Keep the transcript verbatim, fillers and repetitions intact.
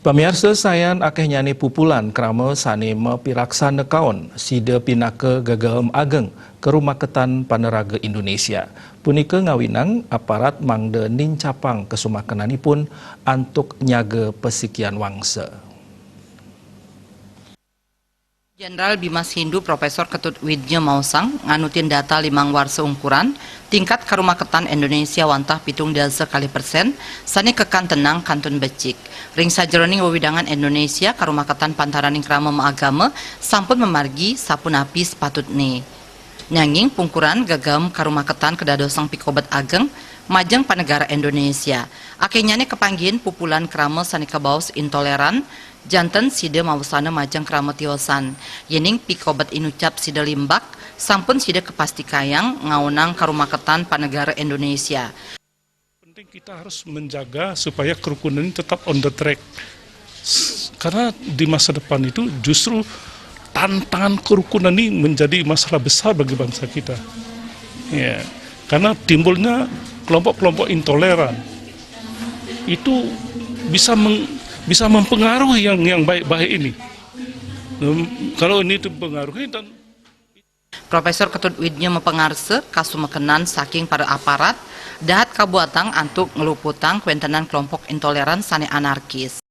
Pamiarsa sayan, akéhnyané pupulan krama sané mapiraksana kaon, sida pinaka gegaem ageng karumaketan panaraga Indonesia. Punika ngawinang aparat mangda nincapang kasumakenanipun antuk nyaga pasikian wangsa. Jenderal Bimas Hindu Profesor Ketut Widya maosang, nganutin data limang warsa ungkuran, tingkat karumaketan Indonesia wantah pitung dasa kalih persen, sané kakantenang kantun becik. Ring sajeroning wewidangan Indonesia, karumaketan pantaraning krama maagama sampun mamargi sapunapi sapatutné. Nanging pungkuran gegaem karumaketan kadadosang pikobet ageng majeng panegara Indonesia. Akéhnyané kapanggihin pupulan krama sané kabaos intoleran, janten sida mawasana majeng krama tiosan. Yéning pikobet inucap sida limbak, sampun sida kapastikayang ngaonang karumaketan panegara Indonesia. Penting kita harus menjaga supaya kerukunan ini tetap on the track. S-, karena di masa depan itu justru tantangan kerukunan ini menjadi masalah besar bagi bangsa kita. Ya, karena timbulnya kelompok-kelompok intoleran itu bisa meng-, bisa mempengaruhi yang, yang baik-baik ini. Em, kalau ini dipengaruhi dan Profesor Ketut Widya mapangarsa kasumakenan saking para aparat dahat kabuatang antuk ngluputang kawéntenan kelompok intoleran sané anarkis.